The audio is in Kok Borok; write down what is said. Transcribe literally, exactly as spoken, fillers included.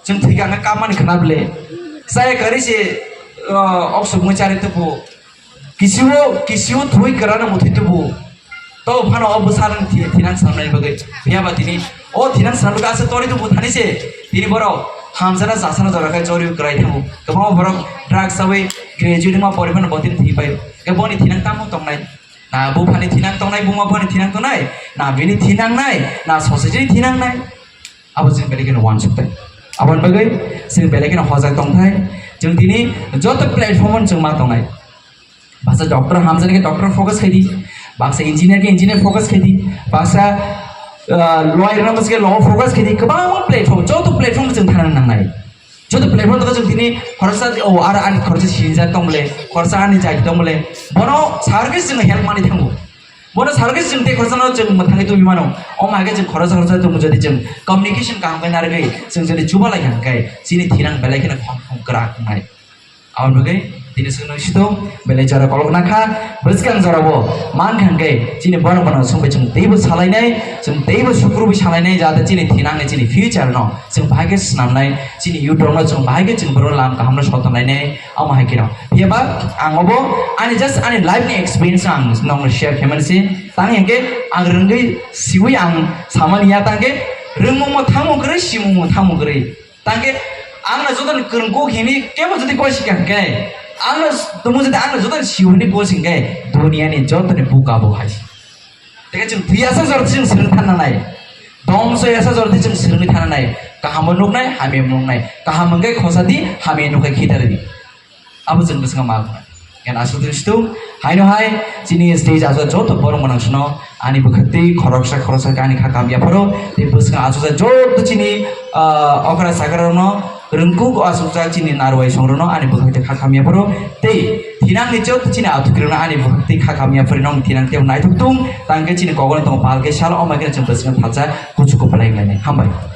Chwng thwikha hwnkhe kamani khwna ble. Chaya kwrwi se, o, oksuk mui chari tubu. Kisio, kisio thwi kwrana muthwi tubu. To phano o bwsarang thi-, thinang samnai bagwi. Phiya ba tini o thinang samnai bagwi asa tori tubu thani se. Tini borok hamjana jasana jora khai chori kwrai thango. Kwbangma borok drugs chawi graduate ma pori phano bo tini thwi pai. Khe boni thinang tamo tongnai. Na buphani thinang tongnai, buma buphani thinang tongnai. Na bini thinang nai, na society ni thinang nai. Abo chwng belai kheno uansuk tai. Aboni bagwi chwng belai kheno hojak tong thai. Chwng tini joto platform-o chwng ma tongnai. Baksa doctor hamjani khe doctor focus khai di, baksa engineer khe engineer focus khai di, baksa, ah, lawyer no bwswk khe law focus khai di, kwbangma platform, joto platform chwng thana nangnai. Joto platform tongkha chwng tini khoroksa, o, aro ani khoroksa sinijak tong bole, khoroksa ani jati tong bole, bono sarkhe chwng help mani thango. Bono sarkhe chwng tei khoroksa no chwng mwthangwi tubui mano. Omo hai khe chwng khoroksa khoroksa tongmung jodi chwng communication kaham khe narwgwi chwng jodi chubalai kha hwnkhe chini thinang belai kheno khom khom kwrak wngnai. Aboni bagwi tini chwngno sito belai jora kolok nakha, bwskang jorao mankha hwnkhe chini borok bono songbai chwng teibo salainai, chwng teibo sukrubwi salainai, jate chini thinangni chini future no chwng bahai khe swnamnai, chini youth rokno chwng bahai khe chwng borok lam kahamno sotonlainai, omo hai kheno. Phiya ba ang obo ani just ani life ni experience ang nokno share khaimani se, tang hwnkhe ang rwngwi siwi ang samani ya tang khe rwngmungmo thangmung kwrwi, simungmo thangmung kwrwi. Tangkhe ang no joto ni kwrwngkuk hini kebo jodi kosik hwnkhe, ang no tumu jodi ang no joto ni siu hini kosik hwnkhe, duniya ni joto ni buka bo hai. Tei chwng thwi asa jor chwng swrwng thana nai, dongso asa jor chwng swrwngwi thana nai, kaham bo nuknai, hamya bo nuknai, kaham hwnkhe khosa di, hamya nukhe khitari di. Abo chwng bwskango ma wngnai. Yan aswk chwng situng, haino hai chini stage ajo joto borok mwnang sino ani bwkhaktwi khoroksa khoroksa khe ani kha kam yapharo tei bwskango ajo joto chini, ah, okra sakra rokno rwngkuk aswkjak chini narwai songrokno ani bwkhaktwi kha kam yapharo tei thinangni joto chini athukirokno ani bwkhaktwi kha kam yaphari nong thinang tei naithok tung tangkhe chini kokno tongo palkhe salo omaikhe chwng bwskango thalsa kuchuk kupulai wnglainai. Hambai.